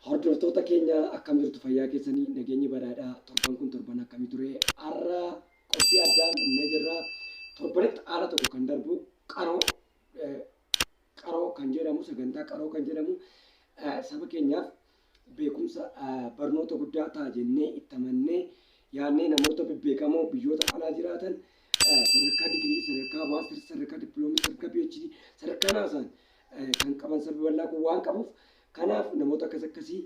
Hordoftoota keenya, akkam jirtu? Fayyaa keessanii? Nageenyi badhaadhaa? Torban kun torban akkamii ture? Har'a qophii addaan dhumnee jirra. Torbanitti haala tokko kan darbu qaroo kan jedhamu, sagantaa qaroo kan jedhamu, saba keenyaaf beekumsa barnoota guddaa ta'a jennee itti amannee yaadnee, namoota bebbeekamoo biyyoota alaa jiraatan, sadarkaa digirii, sadarkaa mastersii, sadarkaa dippiloomaa, sadarkaa PhD, sadarkaa naasaan kan qaban, saba bal'aa kun waan qabuuf, kanaaf namoota akkas akkasii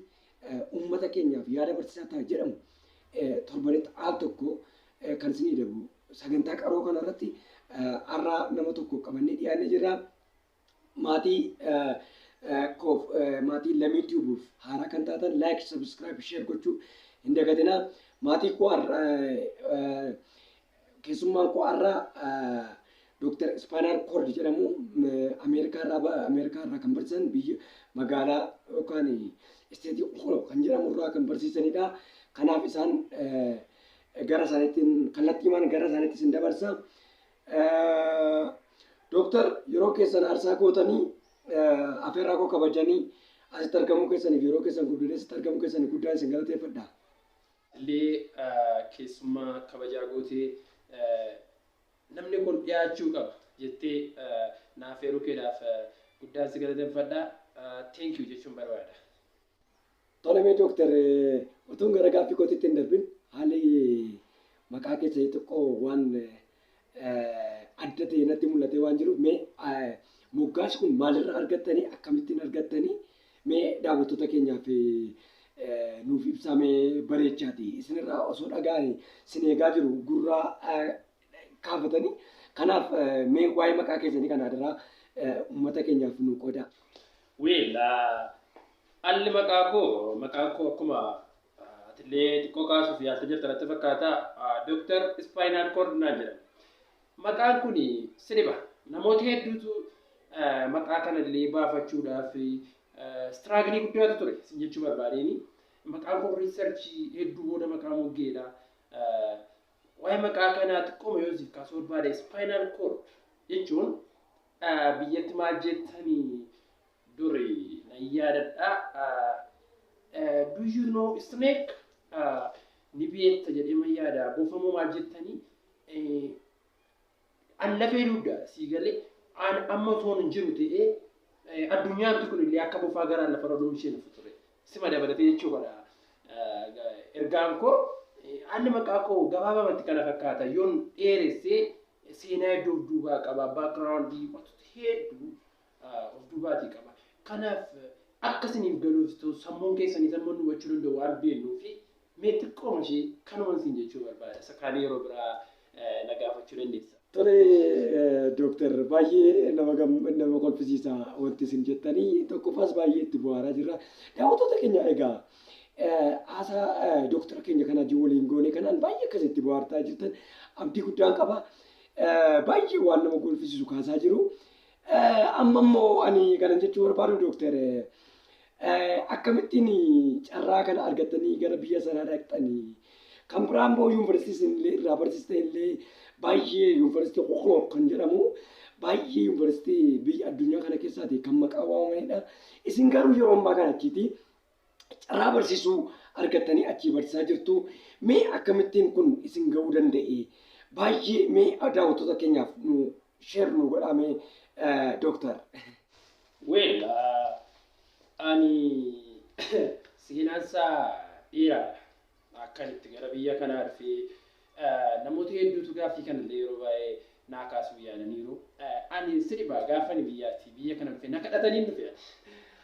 uummata keenyaaf yaada barsiisaa ta'a jedhamu torbanitti al tokko kan isinii darbu sagantaa qaroo kana irratti har'a nama tokko qabannee dhiyaannee jirra. Maatii koof, maatii Lamii Tiyuubuuf haaraa kan taatan, like, subscribe, share gochuu hin dagatinaa. Maatii koo, keessummaan koo har'a Dr. Spinal Cord jedhamu, Ameerikaa irraa kan barsiisan, biyya magaalaa yookaan isteetii Ohio kan jedhamu irraa kan barsiisanidha. Kanaaf isaan gara isaaniitti, kallattiimaan gara isaaniitti isin dabarsa. Dooktar, yeroo keessan aarsaa gootanii, afeerraa koo kabajanii asitti argamuu keessaniif, yeroo keessan guddatee asitti argamuu keessaniif guddaan isin galateeffadha. Illee keessummaa kabajaa gootee, namni kun dhiyaachuu qaba jettee naaf eeruu keedhaaf guddaan si galateeffadha. Thank you jechuun barbaada. Tole, mee dooktar, utuun gara gaaffii kootiitti hin darbin, haalli maqaa keessanii xiqqoo waan adda ta'e natti mul'atee waan jiruuf, mee moggaasni kun maalirraa argattanii, akkamittiin argattanii, mee daawwattoota keenyaaf nuuf ibsamee bareechaati. Isinirraa osoo dhaga'anii isin eegaa jiru gurraa kaafatanii. Kanaaf mee waa'ee maqaa keessanii kana adaraa uummata keenyaaf nu qoodaa. Well, alli maqaa koo akkuma atillee xiqqoo kaasuuf yaaltee jirta natti fakkaata. Dr. Spinal Cord naan jedhama. Maqaan kun sirba. Namoota hedduutu maqaa kanallee baafachuudhaaf struggle guddaatu ture sin jechuu barbaadeeni. Maqaan kun research hedduu booda maqaa moggeedha. Waa'ee maqaa kanaa xiqqooma yoo siif kaasuu barbaade, spinal cord jechuun biyyatti maal jettanii duri nan yaadadha. Do you know snake? Ni beekta jedhee man yaada. Bofamoo maal jettanii? An lafee dugdaa sii galee, an amma osoo hin jiru ta'ee, addunyaan kun illee akka bofaa garaan lafarra duun ishee nufu ture. Sima dabalatee jechuu godha. Ergaan koo, haalli maqaa koo gabaabamatti kana fakkaata. Yoon dheeressee seenaa hedduu of duubaa qaba. Background wantoota hedduu of duubaatii qaba. Kanaaf akka isiniif galuuf ta'u, sammuun keessanii sammuun hubachuu danda'u waan beeknuu fi mee xiqqooma ishee kanuma isin jechuu barbaada. Isa kaan yeroo biraa na gaafachuu dandeessa. Tole dooktar, baay'ee nama kolfisiisa wanti isin jettanii. Tokkoffaas baay'ee itti bohaaraa jirra. Daawwattoota keenya, egaa haasaa dooktara keenya kana wajjin waliin goone kanaan baay'ee akkas itti bohaartaa jirtan abdii guddaan qaba. Baay'ee waan nama kolfisiisu kaasaa jiru. Amma immoo ani kanan jechuu barbaadu, dooktar, akkamittiin carraa kana argattanii gara biyya sanaa dhaqxanii? Kan biraa immoo yuunivarsiitii isin illee irraa barsiistan illee baay'ee yuunivarsiitii Ohio kan jedhamu, baay'ee yuunivarsiitii biyya addunyaa kana keessaati kan maqaa waamamanidha. Isin garuu yeroo ammaa kana achiiti carraa barsiisuu argattanii achii barsiisaa jirtu. Mee akkamittiin kun isin ga'uu danda'e? Baay'ee mee daawwattoota keenyaaf nu share nu godhaa mee, dooktar. Well, ani seenaan isaa dheeraadha. Akkan itti gara biyya kanaa dhufee namoota hedduutu gaaffii kanallee yeroo baay'ee naa kaasuu yaalaniiru. Ani sirba gaafa ani biyyaatti biyya kana dhufe na kadhatanii dhufe.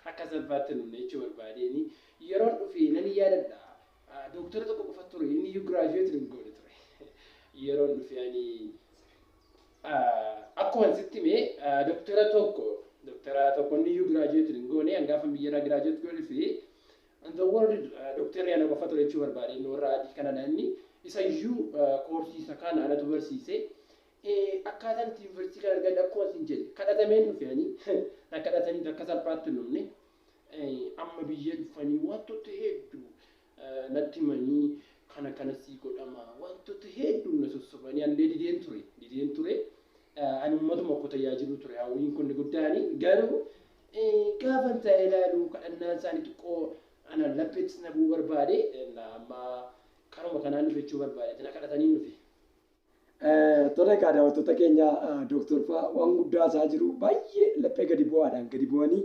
Akka salphaatti hin dhufne jechuu barbaadeeni. Yeroon dhufe nan yaadadha. Dooktara tokko qofa ture, inni iyyuu graduate hin goone ture. Yeroon dhufe ani akkuma sitti hime dooktara tokko, inni iyyuu graduate hin goone. An gaafa biyyarraa graduate godhe dhufe, in the world dooktarri ana qofa ture jechuu barbaade. Inni warra adii kanadha, inni isa iyyuu koorsii isa kaan anatu barsiise. Akkaataan itti yuunivarsiitii kana argadhe, akkuma isin jedhe, kadhatameen dhufe. Ani na kadhatanii akka salphaatti hin dhufne. Amma biyya dhufanii wantoota hedduu natti himanii, kana kana sii godhama, wantoota hedduu na sossobanii, anillee dideen ture. Ani uummatuma koo tajaajiluu ture hawwiin kun guddaani. Garuu gaafan ta'e ilaalu kadhannaan isaanii xiqqoo Ana lapheettis na bu'uu barbaade, amma karuma kanaan dhufe jechuu barbaade, na kadhatanii dhufe. Tole egaa, daawwattoota keenya, Dooktor fa'aa waan guddaa isaa jiru, baay'ee laphee gadi bu'aadhaan gadi bu'anii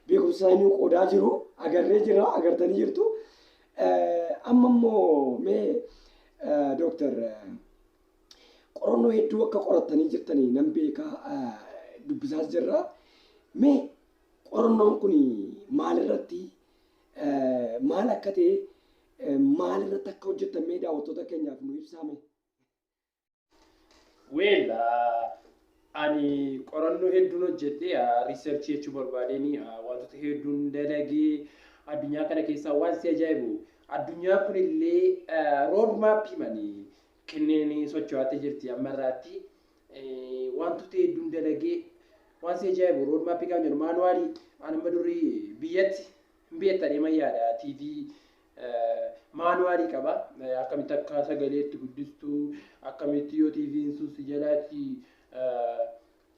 beekumsa isaanii qoodaa jiru, agarree jira, agartanii jirtu. Amma immoo mee Dooktar, qorannoo hedduu akka qorattanii jirtanii nan beekaa, dubbisaas jirra. Mee qorannoon kun maalirratti, maal akka ta'e, maalirratti akka hojjettan mee daawwattoota keenyaaf nu ibsaame? Well, ani qorannoo hedduun hojjedhe, research jechuu barbaadeen, wantoota hedduun dalagee. Addunyaa kana keessaa waan si ajaa'ibu, addunyaan kun illee road map manii kenneen socho'aatti jirti amma irraatti. Wantoota hedduun dalagee, waan si ajaa'ibu, road map kan jedhu manual ani amma durii biyyatti hin beektan deeman yaada, TV manual qaba. Akkamitti akka sagalee itti guddistu, akkamitti yoo TV'n sun si jalaatti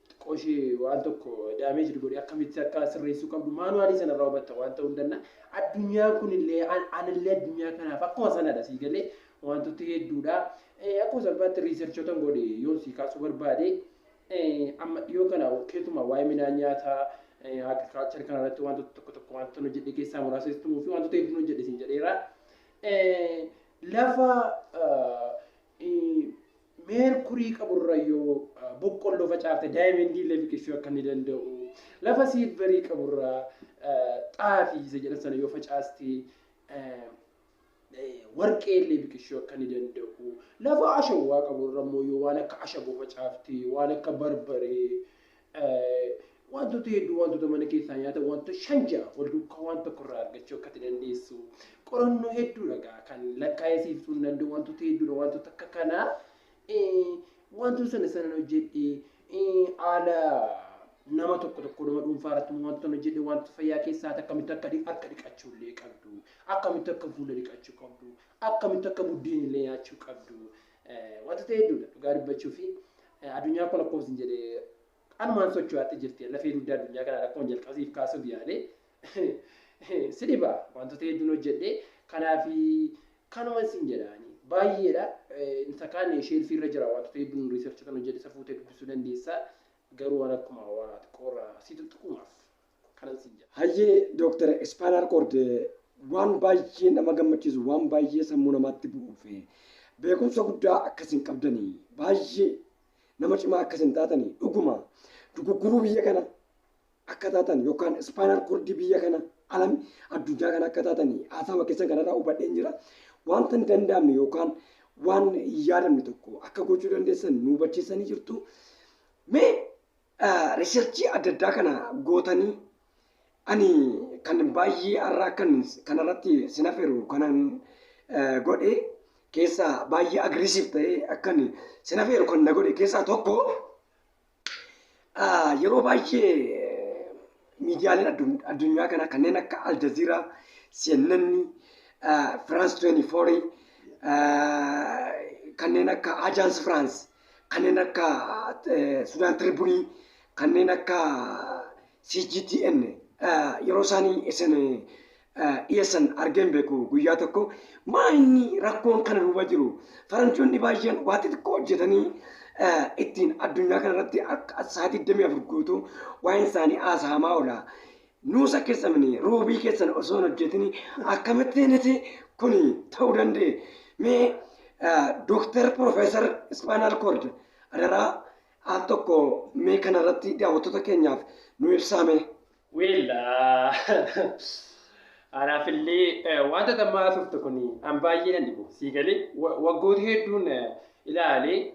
xiqqoo waan tokko damage godhe akkamitti akka sirreessuu qabdu manual sanarraa hubatta waan ta'uu hin danda'a. Addunyaan kun illee, anillee addunyaa kanaaf akkuma sanadha, sii galee, wantoota hedduudha. Akkuma salphaatti researchoota godhe yoon sii kaasuu barbaade, amma dhiyoo kana keessumaa waa'ee midhaan nyaataa, agriculture kanarratti wantoota tokko tokko wantoota hojjedhe keessaa muraasa istumuu fi wantoota hedduun hojjedhe siin jedheera. Lafa mercury qaburra yoo boqqolloo facaafte diamond illee biqilchuu akka inni danda'u, lafa silver qaburra xaafii isa jedhan sana yoo facaaste warqee illee biqilchuu akka inni danda'u, lafa ashawwaa qaburra immoo yoo waan akka ashaboo facaafte, waan akka barbaree, wantoota hedduu, wantoota mana keessaa nyaatan, wantoota shan ja'a wal duukaa waan tokko irraa argachuu akka dandeessu, qorannoo hedduudha gaa kan lakkaa'ee siif ibsuu hin danda'u, wantoota hedduudha. Wantoota akka kanaa wantoota sana sana hojjedhe. Haala nama tokko tokko, nama dhuunfaa irratti wantoota hojjedhe, wantoota fayyaa keessaa, akkamitti akka harka dhiqachuu illee qabdu, akkamitti akka fuula dhiqachuu qabdu, akkamitti akka buddeen illee nyaachuu qabdu, wantoota hedduudha. Dhugaa dubbachuu fi addunyaa kun akkuma isin jedhee anumaan socho'aatti jirti. Lafee dugdaa addunyaa kanaa akkuma jalqabsiif kaasuuf yaalee si dhiba, wantoota hedduun hojjedhe. Kanaaf kanuma isin jedhaani baay'eedha. Isa kaan shelf irra jira, wantoota hedduun research kan hojjedhe, isa fuutee dubbisuu dandeessa. Garuu waan akkuma waa xiqqoorraa si tuttuqumaaf kanan sin jedha. Hayyee, Dooktar Spinal Cord, waan baay'ee nama gammachiisu, waan baay'ee sammuu namaatti bu'uuf beekumsa guddaa akkasiin qabdanii, baay'ee nama cimaa akkasiin taatanii, dhuguma dugugguruu biyya kana akka taatan yookaan spinal cord biyya kana, alam addunyaa kana akka taatanii haasawa keessan kanarraa hubadheen jira. Wanta hin danda'amne yookaan waan hin yaadamne tokko akka gochuu dandeessan nu hubachiisanii jirtu. Mee research adda addaa kana gootanii, ani kan baay'ee har'aa kan kanarratti sin afeeru kanan godhe keessaa, baay'ee aggressive ta'ee akkan sin afeeru kan na godhe keessaa tokko, yeroo baay'ee miidiyaaleen addunyaa kana kanneen akka Al Jazeera, CNN, France 24, kanneen akka Agence France, kanneen akka Sudan Tribune, kanneen akka CGTN yeroo isaanii isin dhiyeessan argeen beeku guyyaa tokko. Maa inni rakkoon kana duuba jiru? Faranjoonni baay'een waa xixiqqoo hojjetanii ittiin addunyaa kanarratti akka sa'aatii 24 guutuu waa'een isaanii haasa'amaa oola. Nuusa keessan ruubii keessan osoo hin hojjetini akkamittiin kun ta'uu danda'e? Mee Dooktar Profeesar Spinal Cord, adaraa al tokko mee kanarratti daawwattoota keenyaaf nu ibsaame. Well, anaaf illee wanta tammaa turte kun an baay'ee nan dhibu. Sii galee, waggoota hedduun ilaalee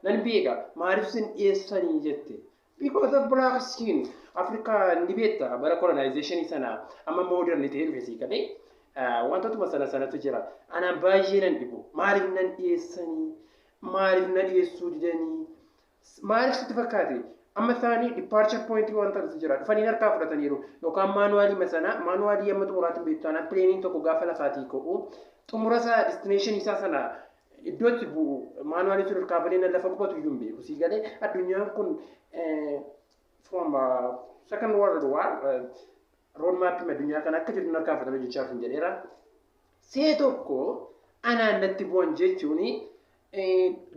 nan beeka. Maaliif sin dhiyeessanii jette? Because of black skin. Afrikaa ni beekta, bara colonization sana amma modern ta'ee dhufe, sii galee. Wantootuma sana sanatu jira. Anaan baay'ee nan dhibu. Maaliif nan dhiyeessanii? Maaliif na dhiyeessuu didanii? Maaliif sitti fakkaate? Amma isaanii departure point wanta jira. Dhufanii harkaa fudhataniiru. Yookaan manual sana, manual amma xumuraatiin beektu taanaan, planeiin tokko gaafa lafaatii ka'u xumura isaa, destination isaa sana, iddootti bu'u manual sun harkaa balee lafa qubatu iyyuu hin beeku. Sii galee, addunyaan kun from Second World War Road mapii addunyaa kana akka jedhu harkaa fudhatanii hojjechaa jiru jedheera. See tokko anaan natti bu'an jechuun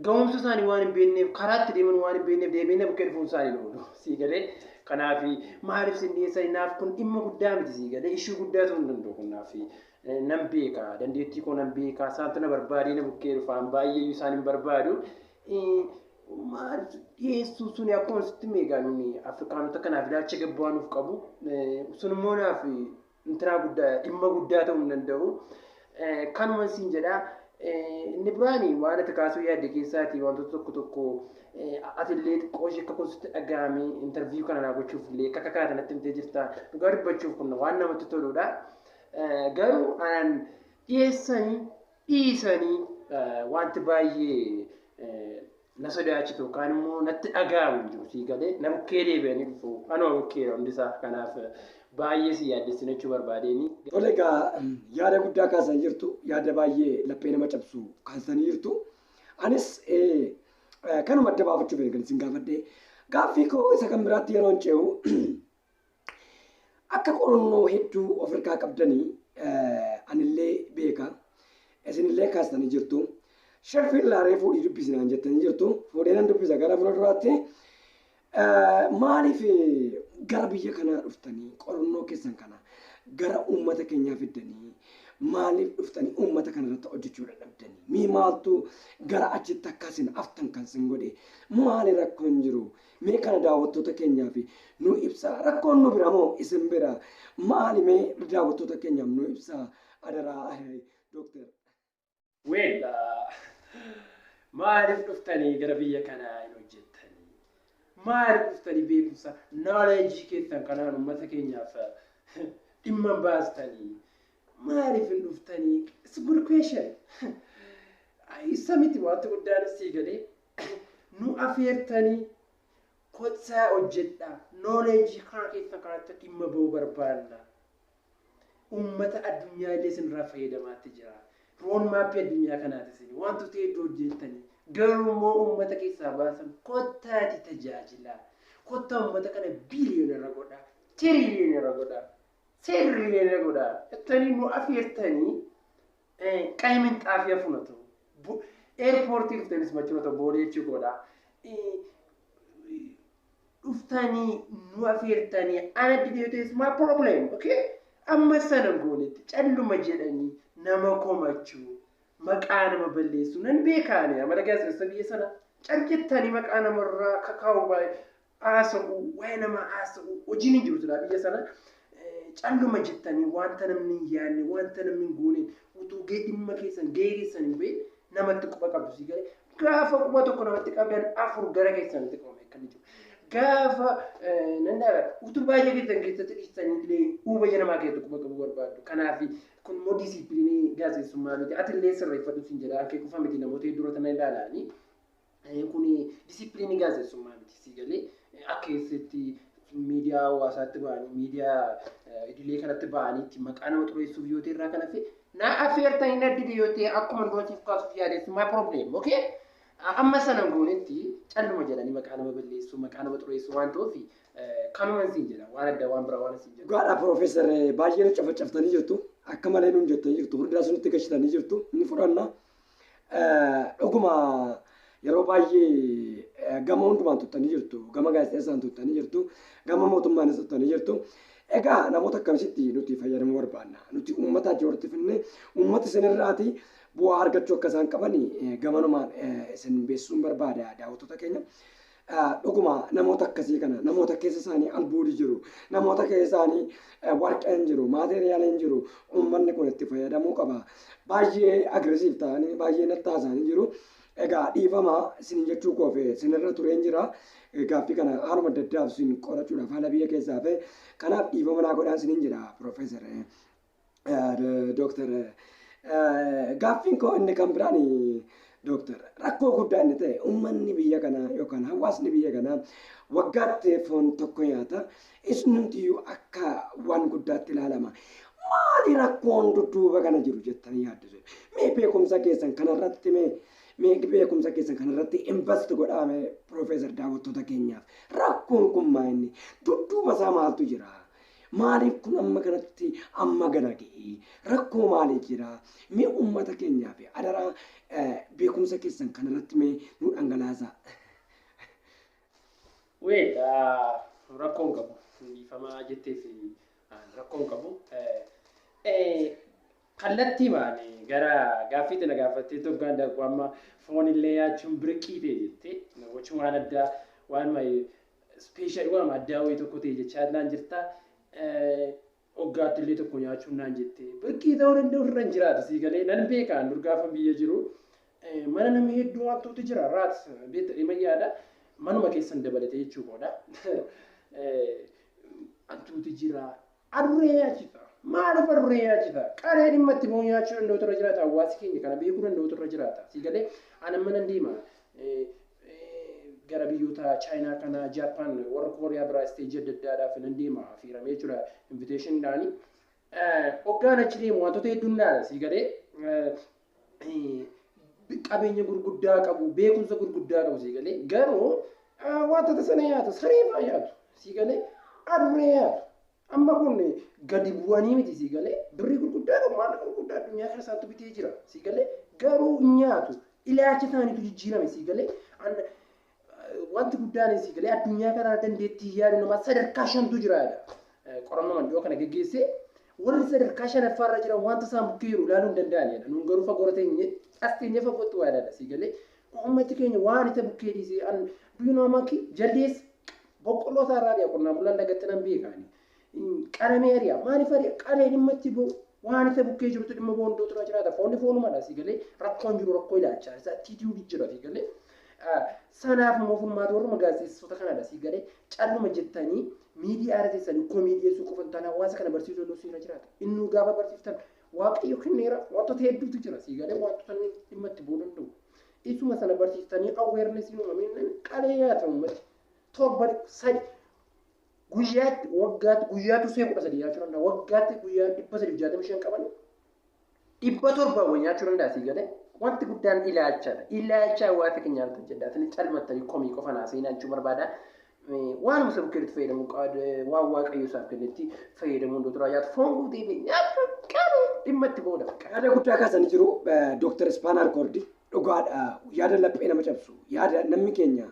ga'umsa isaanii waan hin beekneef, karaatti deeman waan hin beekneef, deebiin na bukkee dhufuun isaanii oolu. Sii galee? Kanaaf maaliif sin dhiyeessan? Naaf kun dhimma guddaa miti, sii galee? Ishuu guddaa ta'uu hin danda'u kun naaf. Nan beeka, dandeettii koo nan beeka, isaantu na barbaadee na bukkee dhufaan, baay'ee isaan hin barbaadu. Maal dhiyeessuu suni akkuma sitti meegaa nuni Afrikaanota kanaaf ilaalcha gabbaa nuuf qabu. Sun immoo naaf intinaa guddaa, dhimma guddaa ta'uu hin danda'u. Kanuma siin jedhaa. Inni biraani waan ati kaasuu yaadde keessaati wantoota tokko tokko atillee xiqqoo ishee akka kunuunsitti dhaga'ame interview kana naa gochuuf illee akka kakaata natti himtee jirta. Dhugaa dubbachuuf kun waan namatti toludha. Garuu anaan dhiyeessanii dhiisanii wanti baay'ee na sodaachisu yookaan immoo natti dhaga'amu hin jiru, sii galee? Na bukkee deebi'anii dhufu, anuma bukkeera hundisaa, kanaaf baay'ee si yaaddessin jechuu barbaadeeni. Tole egaa, yaada guddaa kaasanii jirtu, yaada baay'ee laphee nama cabsu kaasanii jirtu. Anis kanuma adda baafachuuf kan isin gaafadhe. Gaaffii koo isa kan biraatti yeroo hin ce'u, akka qorannoo hedduu of harkaa qabdanii anillee beeka. Isinillee kaastanii jirtu. Shelfiin laaree fuudhii dubbisinaan jettanii jirtu. Fuudhee nan dubbisa gara fuula duraatti. Maaliif gara biyya kanaa dhuftanii, qorannoo keessan kana gara uummata keenyaa fiddanii, maaliif dhuftanii uummata kana irratti hojjechuu dadhabdanii? Mii maaltu gara achitti akkasin aftan kan sin godhe? Maali rakkoon jiru? Mee kana daawwattoota keenyaaf nu ibsaa. Rakkoon nu bira moo isin bira? Maali, mee daawwattoota keenyaaf nu ibsaa adaraa, dooktar. Well, maaliif dhuftanii gara biyya kanaa hin hojjettanii? Maaliif dhuftanii beekumsa knowledge keessan kanaan uummata keenyaaf dhimma baastanii? Maaliif hin dhuftanii? It's a good question. Isa miti wanti guddaan, sii galee? Nu afeertanii kotsaa hojjedhaa. Knowledge kana keessan kanatti dhimma ba'uu barbaanna. Uummata addunyaa illee isinirraa fayyadamaatti jira. Road mapii addunyaa kanaati isin wantoota hedduu hojjettanii, garuu immoo uummata keessaa baasan, kottaati tajaajilaa. Kottaa uummata kana billionaire godhaa, trillionaire godhaa, seerriyoonarra godhaa. Jettanii nu afeertanii qayi minxaafii hafuna ta'u. Airportii dhuftanis machuma ta'u booda jechuu godhaa. Dhuftanii nu afeertanii ana didee ta'es my problem, okay? Amma sana goonetti calluma jedhanii nama komachuu, maqaa nama balleessuu nan beekaani. Amala gaazexeessa biyya sana cal jettanii maqaa namarraa kakaa'u, baay'ee haasa'u, waa'ee namaa haasa'u hojiin hin jiru silaa biyya sana. Calluma jettanii wanta namni hin yaadne, wanta namni hin goone, utuu gahee dhimma keessan, gahee keessan hin beekne namatti quba qabdu, si galee? Gaafa quba tokko namatti qabdan afur gara keessanitti qabame akka inni jiru. Gaafa nan dhaaba utuu baay'ee keessan keessatti dhiistanii illee huuba namaa keessatti quba qabu barbaaddu. Kanaaf kun immoo disciplinii gaazexeessummaa miti. Ati illee sirreeffadhu siin jedha. Akka qofa miti, namoota hedduu irratti na ilaalanii. Kun disciplinii gaazexeessummaa miti, si galee? Akka keessatti miidiyaa hawaasaatti ba'anii, miidiyaa idilee kanatti ba'aniitti maqaa nama xureessuuf yoo ta'e irraa kan hafe, na affeertanii na dide yoo ta'e, akkuma dootiif kaasuuf yaadeessu my problem, okay? Amma sana goonetti calluma jedhanii maqaa nama balleessuu, maqaa nama xureessuu waan ta'uuf kanuma siin jedha, waan adda waan biraa waan siin jedha. Dhugaadha Piroofeesar, baay'ee nu cafacaftanii jirtu. Akka malee nuun jettanii jirtu. Hurdaa sunitti gashitanii jirtu. Ni fudhanna. Dhuguma yeroo baay'ee gama hundumaan tuttanii jirtu. Gama gaazexeessaan tuttanii jirtu. Gama mootummaanis tuttanii jirtu. Egaa namoota akkamitti nuti fayyadamuu barbaanna? Nuti uummata achi walitti finne, uummata isinirraati bu'aa argachuu akka isaan qaban gamanumaan isin beeksisuun barbaada daawwattoota keenya. Dhuguma namoota akkasii kana, namoota keessa isaanii albuudi jiru, namoota keessa isaanii warqeen jiru, materialiin jiru, uummanni kun itti fayyadamuu qaba. Baay'ee aggressive ta'anii baay'ee nattaasanii jiru. Egaa dhiifama isin jechuu koof isinirra tureen jira. Gaaffii kana haaluma adda addaaf isin qorachuudhaaf haala biyya keessaa fi kanaaf dhiifama naa godhaan isiniin jira, Piroofeesar Dooktar. Gaaffiin koo inni kan biraan, Dooktar, rakkoo guddaa inni ta'e, uummanni biyya kanaa yookaan hawaasni biyya kanaa waggaatti foon tokko nyaata. Isinumtiyyuu akka waan guddaatti ilaalama. Maali rakkoon dudduuba kana jiru jettanii yaaddu? Mee beekumsa keessan kanarratti, mee beekumsa keessan kanarratti invest godhaa mee, Piroofeesar, daawwattoota keenyaaf. Rakkoon kun maa inni? Dudduuba isaa maaltu jira? Maaliif kun amma kanatti amma gana ga'e? Rakkoo maalii jira? Mee uummata keenyaaf adaraa beekumsa keessan kanarratti mee nu dhangalaasaa. Weel, rakkoon qabu. Dhiifamaa jetteef rakkoon qabu. Kallattii maali gara gaaffiitti na gaafattee tokkoon darbu amma foon illee nyaachuun birqii ta'e jettee gochuun waan addaa, waan special, waan addaa wayii tokko ta'e jechaa naan jirta. Waggaatti illee tokko nyaachuun naan jettee birqii ta'uu danda'u irra hin jiraatu. Sii galee nan beekaan dur gaafa biyya jiru mana nama hedduu wantoota jira raat beekta dhimma yaada manuma keessan dabalatee jechuudha. Wantooti jira, adurree nyaachisa. Maaliif adurree nyaachisa? Qaree dhimma itti foon nyaachuu danda'u irra jiraata. Hawaasi keenya kana beekuu danda'u irra jiraata. Sii galee ana mana deema. Gara biyyoota Chaayinaa kana, Jaappaan, warra Kooriyaa biraa stage adda addaadhaaf nan deema affeeramee jechuudha, invitationiidhaani. Hoggaan achi deemu wantoota hedduun ilaala. Sii galee qabeenya gurguddaa qabu, beekumsa gurguddaa qabu. Sii galee garuu wantoota sana nyaatu, saree fa'aa nyaatu. Sii galee adurree nyaatu. Amma kun gadi bu'anii miti. Sii galee birrii gurguddaa qabu, maallaqa gurguddaa addunyaa kana isaantu bitee jira. Sii galee garuu nyaatu, ilaalcha isaaniitu jijjiirame. Sii galee wanti guddaan, sii galee, addunyaa kana dandeettii yaadu namaa sadarkaa shantu jira. Qorannoo dhiyoo kana geggeessee warri sadarkaa shanaffaarra jiran wanta isaan bukkee jiru ilaaluu hin danda'anidha. Nuun garuu fagoo teenye, as teenye fagootti waa ilaalla. Sii galee uummati keenya waan isa bukkee dhiisee an duyyuu makii jaldeessa boqqolloo isaa irraa dhiya, qonnaan bulaan dagatti nan beekaani. Qalamee ari'a. Maaliif ari'a? Qalee dhimma itti ba'u. Waan isa bukkee jirutu dhimma boondoo tura jiraata. Foonni foonumadha. Sii galee rakkoon jiru rakkoo ilaalchaa isa attitude jira. Sii galee. Sanaaf immoo furmaata warruma gaazexeessitoota kanadha. Sii galee calluma jettanii miidiyaa irra teessanii komii dhiyeessuu qofa hin taane, hawaasa kana barsiisuu danda'u siirra jiraata. Innuu gaafa barsiiftan Waaqayyo kenneera, wantoota hedduutu jira. Sii galee wantoota inni dhimma itti ba'uu danda'u. Isuma sana barsiiftanii awareness uumameen qalee nyaata uummati. Torba sadi guyyaatti, waggaatti guyyaatu see 13 nyaachuu danda'a. Waggaatti guyyaa 365 qaban 700 wayii nyaachuu danda'a. Sii galee wanti guddaan ilaalchadha. Ilaalcha hawaasa keenyaa hojjedha. Isin calmattanii komii qofa naa seenaa jechuu barbaada. Waanuma isa bukkeetti fayyadamuu waan Waaqayyo isaaf kennetti fayyadamuu hunduu turaa nyaatu, foon guutee fi nyaatu qabu dhimma itti booda. Yaada guddaa kaasanii jiru Dooktar Spinal Cord. Dhugaadha, yaada laphee nama cabsu, yaada namni keenya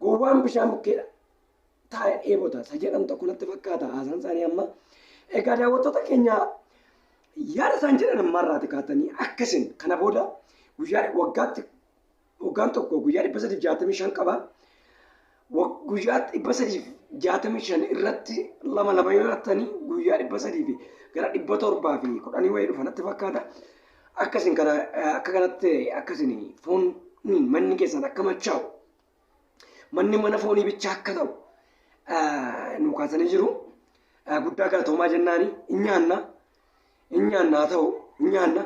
gowwaan bishaan bukkeedha taa'ee dheebota isa jedhan tokko natti fakkaata haasaan isaanii amma. Egaa daawwattoota keenya, yaada isaan jedhan ammaarraati kaatanii akkasin kana booda guyyaa waggaatti, waggaan tokko guyyaa 365 qaba. Guyyaa 365 irratti lama lama yoo hir'attanii guyyaa 300 fi gara 710 wayii dhufa natti fakkaata. Akkasin kana akka kanatti akkasin foon manni keessan akka machaa'u, manni mana foonii bichaa akka ta'u nu kaasanii jiru. Guddaa galatoomaa jennaani, hin nyaanna, hin nyaanna, haa ta'u, hin nyaanna.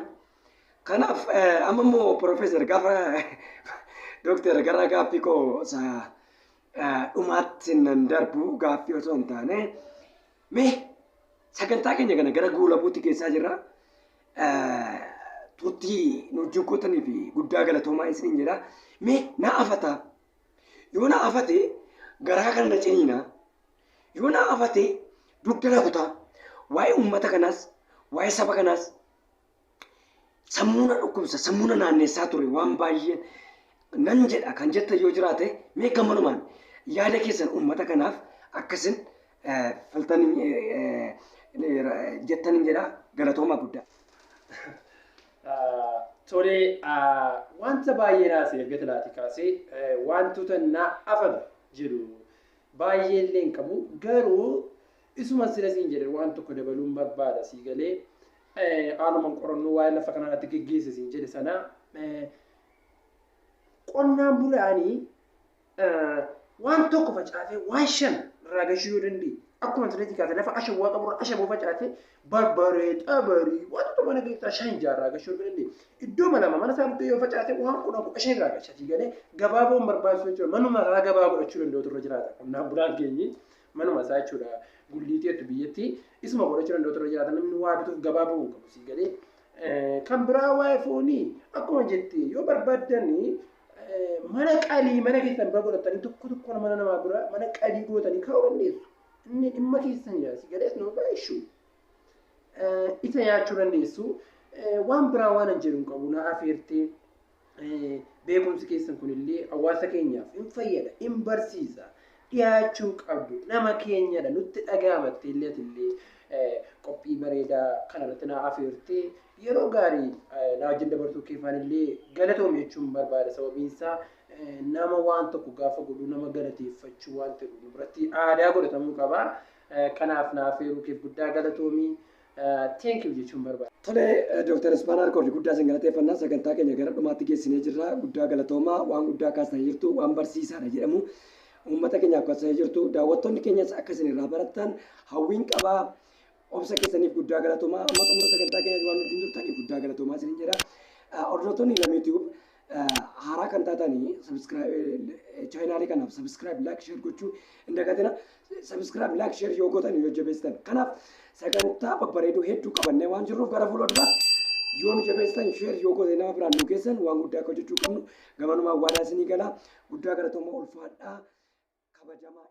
Kanaaf amma immoo Piroofeesar gaafa Dooktar gara gaaffii koo isa dhumaatti nan darbu, gaaffii osoo hin taane mee sagantaa keenya kana gara goolabuutti keessaa jirra. Turtii nu wajjin gootanii fi guddaa galatoomaa isiniin jedha. Mee na afata. Yoo na afate garaa kana na ciniina. Yoo na afate dugda na kutaa. Waa'ee uummata kanaas, waa'ee saba kanaas sammuu na dhukkubsa, sammuu na naannessaa ture, waan baay'ee nan jedha kan jettan yoo jiraate, mee gamanumaan yaada keessan uummata kanaaf akkasin filtanii jettaniin jedha. Galatoomaa guddaa. Tole, wanta baay'ee naasee erga talaati kaasee wantoota na afan jedhu baay'ee illee hin qabu, garuu isuma sila siin jedhe waan tokko dabaluun barbaada. Sii galee haaluma qorannoo waa'ee lafa kanaa irratti geggeesse siin jedhe sana, qonnaan bulaanii waan tokko facaasee waan shan irraa gashuu yoo danda'e, akkuma sirriitti kaase lafa ashaboo qaburra ashaboo facaasee, barbaree, xabarii, wantoota mana keessaa shan jaarraa gashuu yoo danda'e, iddoo lama mana isaa bukkee yoo facaase waan 10 15 irraa gasha. Sii galee gabaa ba'uun barbaachisu jechuudha. Manuma isaa gabaa godhachuu danda'u irra jiraata. Qonnaan bulaan keenyi manuma isaa jechuudha, gulliiteettu biyyatti isuma godhachuu danda'u irra jiraata. Namni waa bituuf gabaa ba'uu hin qabu. Sii galee kan biraa waa'ee foonii akkuma jette yoo barbaaddanii mana qalii mana keessan bira godhatanii, tokko tokko mana namaa bira mana qalii gootanii kaa'uu dandeessu. Inni dhimma keessanidha. Si galees no issue. Isa nyaachuu dandeessu. Waan biraa waan hin jedhu hin qabu, na afeertee beekumsi keessan kunillee hawaasa keenyaaf hin fayyada, hin barsiisa. Dhiyaachuu qabdu, nama keenyadha, nutti dhaga'amatte illee atillee qophii bareedaa kanarratti na afeertee yeroo gaarii na wajjin dabarsuu keefaan illee galatoomi jechuun barbaada. Sababiin isaa nama waan tokko gaafa godhu nama galateeffachuu waan ta'e nu biratti aadaa godhatamuu qaba. Kanaaf na afeeruu keef guddaa galatoomii. Thank you jechuun barbaada. Tole, Dooktar Spinal Cord, guddaa isin galateeffannaa. Sagantaa keenya gara dhumaatti geessinee jirra. Guddaa galatoomaa, waan guddaa kaasanii jirtu, waan barsiisaadha jedhamu. Uummata keenyaaf kaasanii jirtu. Daawwattoonni keenyas akka isin irraa barattan hawwiin qabaa. Obsa keessaniif guddaa galatoomaa. Amma xumura sagantaa keenya waan wajjin turtaniif guddaa galatoomaa isinin jedha. Hordoftoonni Lammii Tube haaraa kan taatanii chaanaalii kanaaf subscribe, like, share gochuu hin dagatina. Subscribe, like, share yoo gootan yoo jabeessitan. Kanaaf sagantaa babbareedoo hedduu qabannee waan jirruuf gara fuula duraatti yoo nu jabeessitan, share yoo gootan, nama biraan nu geessan, waan guddaa akka hojjechuu qabnu gamanumaan waadaa isinii gala. Guddaa galatoomaa, ulfaadhaa, kabajamaa.